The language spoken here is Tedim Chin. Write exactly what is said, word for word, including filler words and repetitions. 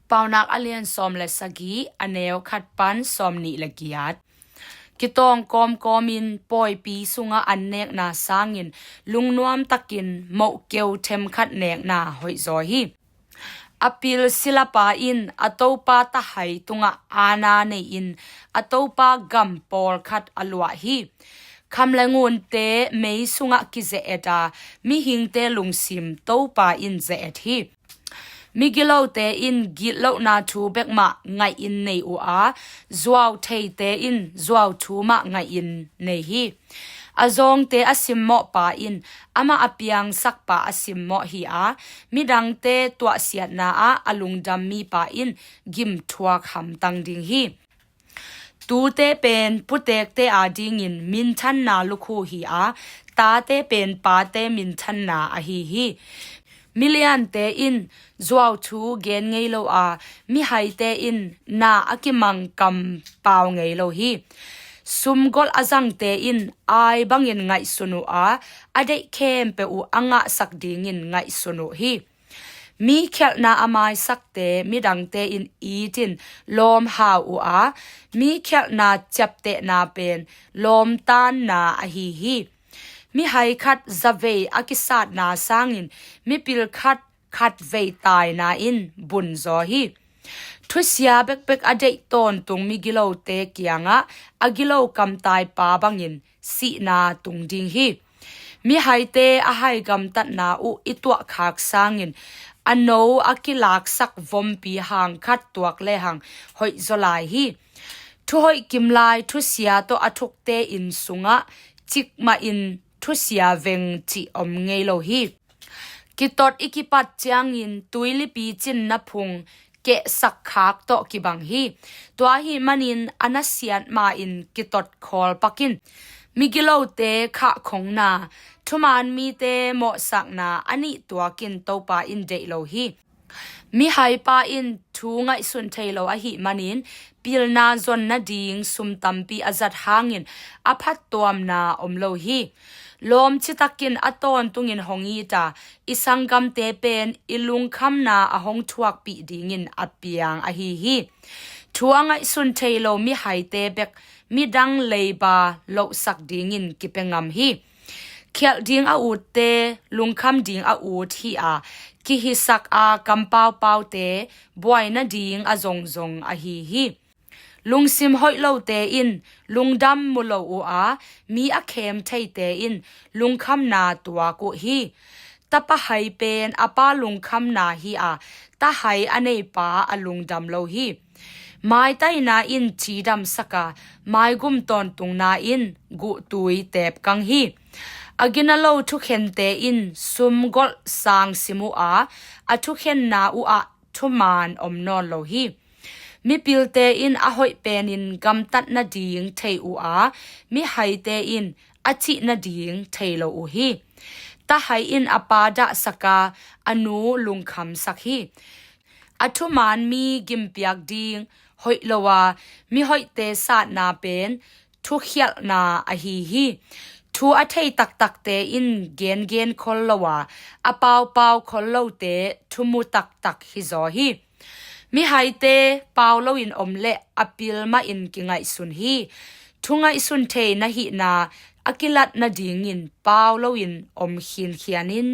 Paunak a lian sawm le sagih, a neu khat pan sawm nih le giat. Kitawng kawmkawmin pawipi sungah an nekna sangin lungnuam takin mohkeu themkhat nekna hoihzaw hi. A pil silapa in a topa tahai tungah aana nei-in a topa gam pawlkhat a luah hi. Kham le ngunte mei sungah kize-et a, mihingte lungsim topa in ze-et hi. Migilote in gitlohna thu bek mah ngaihin nei uh a, zuau theite in zuau thu mah ngaihin nei hi. A zawngte a simmawhpa in amah a piangsakpa a simmawh hi a, midangte tuahsiatna ah a lungdam mipa in gimthuak hamtang ding hi. Tute pen putekte adingin minthanna lukhu hi a, tate pen pate minthanna ahi hi. Miliante in zuau thu gen ngei lo a, mihaite in na a kimang kam pau ngei lo hi. Sumgolh a zangte in ai bangin ngaihsun uh a, a deih khempeuh uh a ngahsak dingin ngaihsun uh hi. Mi khialhna a maisakte midangte in itin lawm hau uh a, mi khialhna ciaptehna pen lawmtanna ahi hi. Mihai khat zavei a kisatna sangin mipil khat khatvei taina in bunzaw hi. Thusia bekbek a deih tawntung migilote kiangah a gilo kamtaipa bangin sihna tung ding hi. Mihaite a hai gamtatna uh i tuahkhak sangin a no a kilaksak vompi hangkhat tuak lehang hoihzaw lai hi. Thuhoih kimlai thusia tawh a thukte inn sungah cikmahin thusia veng cih om ngei lo hi. Kitot i kipat ciangin tuilipi cinna phung kehsak khak tawh kibang hi. Tua ahih manin a nasiat ma-in kitot khawl pak in. Migilote khahkhongna, thuman mite mawhsakna a nih tuakin Topa in deih lo hi. Mihaipa in thu ngaihsun thei lo ahih manin pilna zon nading sum tampi a zat hangin a phattuamna om lo hi. Lawm citakin a tawntungin hong it a, i sanggamte pen i lungkhamna a hong thuakpih dingin a piang ahi hi. Thu a ngaihsun thei lo mihaite bek midang leiba lohsak dingin kipia ngam hi. Khialh ding a utte, lungkham ding a ut hi a, kihisak a kampaupaute buai nading a zongzong ahi hi. Lungsim hoih lote in lungdam mu lo uh a, mi a khem theite in lungkhamna tuak uh hi. Tapa hai pen a pa lungkhamna hi a, ta hai a neipa a lungdam lo hi. Maitaina in thi damsak a, maigum tawntungna in guhtui teepkang hi. A gina lo thukhente in sumgolh sangsim uh a, a thukhenna uh ah thuman om nawn lo hi. Mipilte in a hoih penin gamtat nading thei uh a, mihaite in a cih nading thei lo uh hi. Ta hai in a pa dahsak a, a nu lungkhamsak hi. A thuman mi gimpiak ding hoih lo a, mihoihte satna pen thukhialhna ahi hi. Thu a thei taktakte in gengen khol lo a, a paupau khol lote thumu taktak hizaw hi. Mihaite pau loin om leh a pil mahin kingaihsun hi. Thu ngaihsun thei na hihna a kilat nadingin pau loin om khinkhian in.